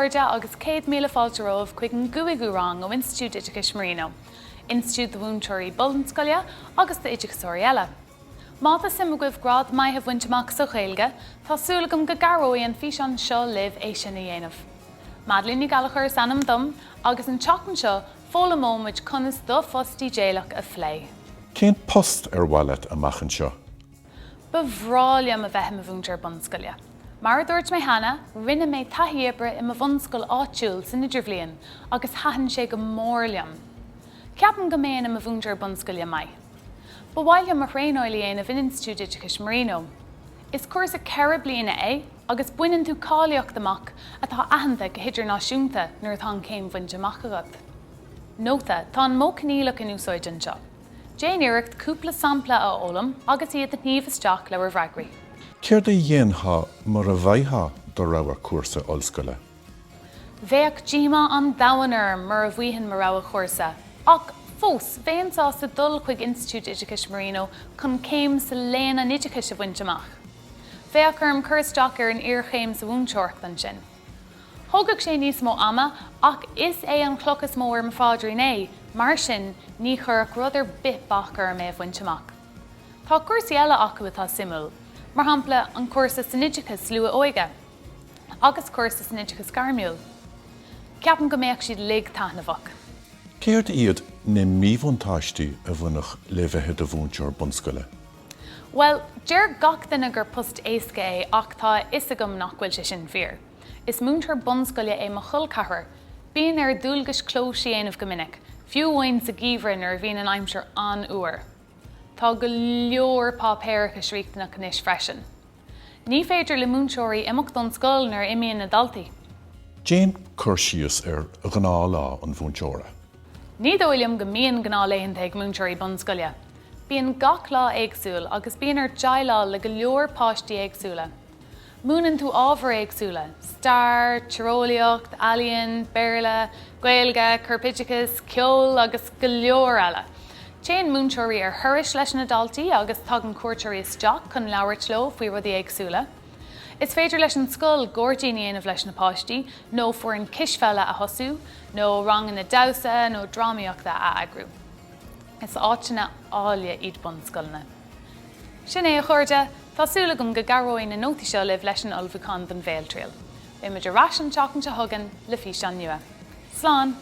chairde agus 100,000 fáilte romhaibh chuig an gcúigiú rang ó Institiúid Oideachais Marino, institiúid do mhúinteoirí bunscoile agus d'oideachasóirí eile. Má tá suim agaibh grád maith a bhaint amach sa Ghaeilge, tá súil agam go gcabhróidh an físeán seo libh é sin a dhéanamh. Madeline Ní Ghallchóir is ainm dom agus an tseachtain seo foghlaimeoidh muid conas do phost idéalach a phlé. Cén post ar mhaith leat amach anseo? Ba bhreá liom a bheith i mo mhúinteoir bunscoile. Mar a dúirt mé cheana, rinne mé taithí oibre i mo bhunscoil áitiúil san idirbhliain agus thaitin sé go mór liom. Ceapaim go mbeinn i mo mhúinteoir bunscoile maith. Ba mhaith liom mo thraenáil a dhéanamh in Institiúid Oideachais Marino. Is cúrsa 4 bliana é agus baineann tú cáilíocht amach atá aitheanta go hidirnáisiúnta nuair atá an chéim bainte amach agat. Nóta, Tá an modh coinníollach in úsáid anseo. Déan iarracht cúpla sampla a fhoghlaim agus iad a shníomh isteach le bhur bhfreagraí. Céard a dhéanfá mura bhfaighfeá do rogha cúrsa ollscoile? Bheadh díomá an domhain orm mura bhfaighinn mo rogha chúrsa, ach fós, bheinn sásta dul chuig Institiúid Oideachais Marino chun céim sa Léann an Oideachais a bhaint amach. Bheadh orm cur isteach ar an iarchéim sa mhúinteoireacht ansin. Thógfadh sé níos mó ama ach is é an chloch is mó ar mo phaidrín é, mar sin ní chuirfeadh rud ar bith bac orm é a bhaint amach. Tá cúrsaí eile acu atá suimiúil, mar shampla an cúrsa san Oideachas Luath-Óige agus cúrsa san Oideachas Gairmiúil. Ceapaim go mbeadh siad uilig taitneamhach. Céard iad na míbhuntáistí a bhainfeadh le bheith i do mhúinteoir bunscoile? Bhuel, deir gach duine gur post éasca é ach tá a fhios agam nach bhfuil sé sin fíor. Is múinteoir bunscoile é mo chol ceathrar. Bíonn air dualgais clóis a dhéanamh go minic, fiú amháin sa gheimhreadh nuair a bhíonn an aimsir an-fhuar. Tá go leor páipéarachais riachtanach anois freisin. Ní féidir le múinteoirí imeacht ón scoil nuair a imíonn na daltaí. Déan cur síos ar ghnáthlá an mhúinteora. Ní dóigh liom go mbíonn gnáthlaethanta ag múinteoirí bunscoile. Bíonn gach lá éagsúil agus bíonn ort déileáil le go leor páistí éagsúla. Múineann tú ábhair éagsúla, stair, tíreolaíocht, ealaíon, Béarla, Gaeilge, corpoideachas, ceol agus go leor eile. Téann múinteoirí ar thurais leis na daltaí agus tagann cuairteoirí isteach chun labhairt leo faoi rudaí éagsúla. Is féidir leis an scoil gairdín a dhéanamh leis na páistí nó foireann cispheile a thosú nó ranganna damhsa nó drámaíochta a eagrú. Is áiteanna áille iad bunscoileanna. Sin é, a chairde! Tá súil agam go gcabhróidh na nótaí seo libh leis an ullmhúchán don bhéaltriail. Beidh muid ar ais an tseachtain seo chugainn le físeán nua. Slán!